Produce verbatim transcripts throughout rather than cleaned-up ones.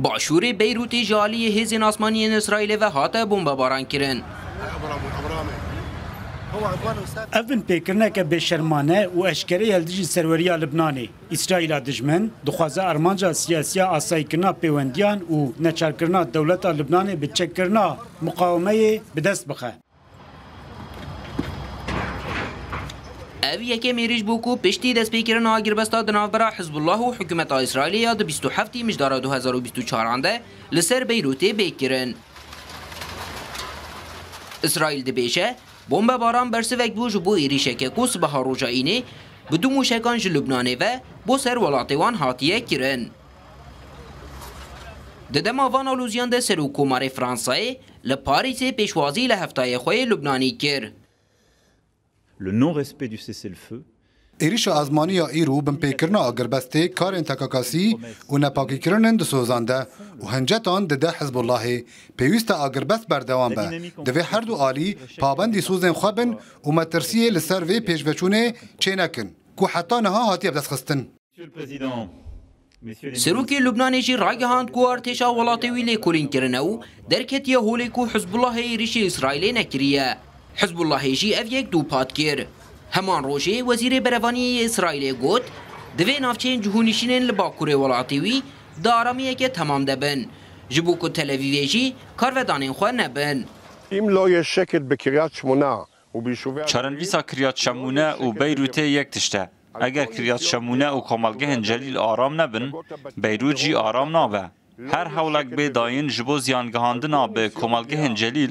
Başûrê Beyrûtê ji aliyê hêzên asmanî yên Îsraîlê ve hate bombebaran kirin. Ev binpêkirineke bêşermane û eşkere ye li dijî serweriya Libnanê. Îsraîla dijmin dixwaze armanca siyasiya asayîkirina pêwendiyan û neçarkirina dewleta Libnanê bi çekkirina muqawemeyê bi dest bixe. Ev yekem êrîş bû ku piştî destpêkirina agirbesta di navbera Hizbullah û hikûmeta Îsraîlê ya di bîst û heftê Mijdara du hezar û bîst û çaran de li ser Beyrûtê bê kirin. Îsraîl dibêje, bombebaran bersivek bû ji bo êrîşeke ku sibeha roja Înê bi du mûşekan ji Lubnanê ve bo ser welatê wan hatiye kirin. Di dema van alûziyan de Serokkomarê Fransayê li Parîsê pêşwazî li heftayê xwe yê Lubnanî kir. Le non-respect du cessez-le-feu. Êrîşa ezmanî ya îro, binpêkirina agirbestê, karên tekakasî û nepakîkirinên disozande û hincetan dide Hizbullahê. Pêwîst e agirbest berdewam be. Divê her du alî pabendî sozên xwe bin û metirsiyê li ser vê pêşveçûnê çênekin ku heta niha hatiye bidestxistin. Serokê Lubnanê jî ragihand ku artêşa welatê wî lêkolîn kirine û derketiye holê ku Hizbullahê êrîşî Îsraîlê nekiriye. Hizbullahê jî ev yek dûpat kir. Heman rojê Wezîrê Berevaniyê yê Îsraîlê got, divê navçeyên cihûnişînên li bakurê welatê wî di aramiyeke temam de bin, ji bo ku Tel Evîvê jî karvedanên xwe nebin. אם לא יהיה שקט בקריית שמונה וביישובי Çarenivîsa Kiryat Şemûne û Beyrûtê yek tişt e. Eger Kiryat Şemûne û komelgehên Celîl aram nebin, Beyrût jî aram nabe. Her hewlek bê dayîn ji bo ziyangihandina bi komelgehên Celîl,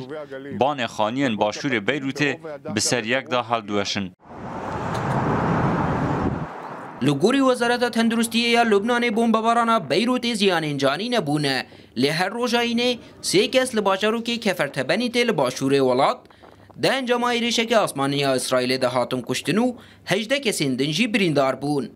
banê xaniyên başûrê Beyrûtê bi ser yek de heldiweşin. Li gorî Wezareta Tenduristiyê ya Lubnanê, bombebarana Beyrûtê ziyanên canî nebûne, lê her roja Înê sê kes li bajarokê Kefertebenîtê li başûrê welat di encama êrişeke asmanî ya Îsraîlê de hatin kuştin û hejdeh kesên din jî birîndar bûn.